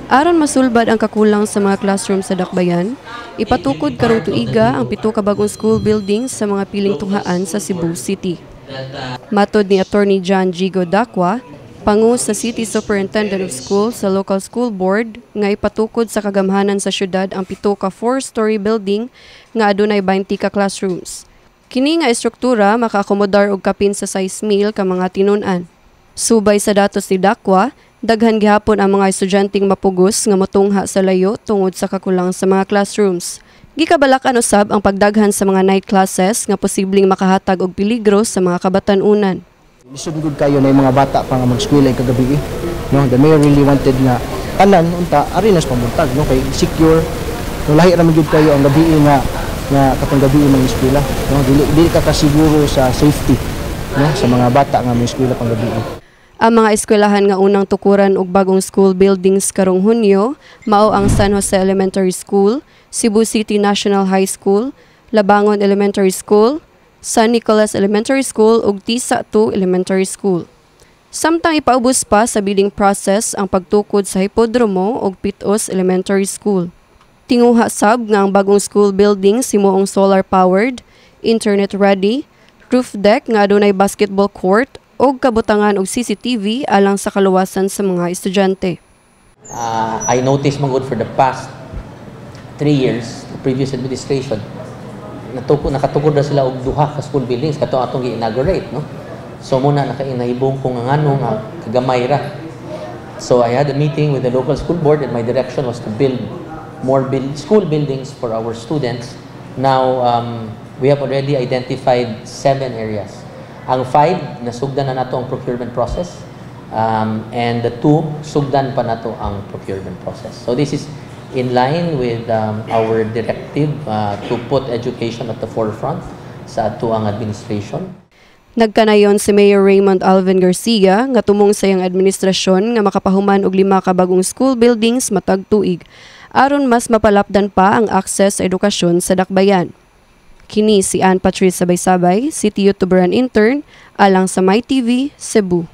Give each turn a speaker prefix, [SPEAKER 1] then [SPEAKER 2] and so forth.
[SPEAKER 1] Aron masulbad ang kakulang sa mga classroom sa Dakbayan, ipatukod karong tuiga ang pito ka bagong school buildings sa mga piling tunghaan sa Cebu City. Matod ni Attorney John Gigo Dacua, pangu sa City Superintendent of School sa local school board, nga ipatukod sa kagamhanan sa syudad ang pito ka four-story building nga adunay 20 ka classrooms. Kini nga estruktura makaakomodar og kapin sa 6,000 ka mga tinun-an. Subay sa datos ni Dacua, daghan gihapon ang mga estudyanteng mapugos nga motungha sa layo tungod sa kakulang sa mga classrooms. Gikabalakan usab ang pagdaghan sa mga night classes nga posibleng makahatag og peligro sa mga kabatan-unan.
[SPEAKER 2] Lisod gud kayo na yung mga bata pa nga mag-eskwela kagabi eh. No, the mayor really wanted nga tanan unta ari na sa pamuntag, no, kay secure, no? Lahi ra man gyud kayo ang gabi nga nga katong gabi mang eskwela, no? Dili dili ka kasiguro sa safety, no, sa mga bata nga may eskwela pang gabi.
[SPEAKER 1] Ang mga eskwelahan nga unang tukuran og bagong school buildings karong Hunyo mao ang San Jose Elementary School, Cebu City National High School, Labangon Elementary School, San Nicolas Elementary School ug Tisa 2 Elementary School. Samtang ipaubos pa sa bidding process ang pagtukod sa Hipodromo ug Pitos Elementary School. Tinguha sab nga ang bagong school building himuong solar powered, internet ready, roof deck nga adunay basketball court ug kabutangan og CCTV alang sa kaluwasan sa mga estudyante.
[SPEAKER 3] I noticed man gud for the past 3 years, the previous administration, nakatukod na sila og duha ka school buildings kato atong gi-inaugurate, no? So mao na nakainahibong ko nga ngano nga kagamay ra. So I had a meeting with the local school board and my direction was to build more school buildings for our students. Now, we have already identified seven areas. Ang five, nasugdan na nato ang procurement process. And the two, sugdan pa nato ang procurement process. So this is in line with our directive to put education at the forefront sa atoang administration.
[SPEAKER 1] Nagkanayon si Mayor Raymond Alvin Garcia nga tumong sa iyang administrasyon nga makapahuman og lima ka bagong school buildings matag tuig aron mas mapalapdan pa ang access sa edukasyon sa Dakbayan. Kini si Ann Patrice Sabay-Sabay, City YouTuber and Intern, alang sa MyTV, Cebu.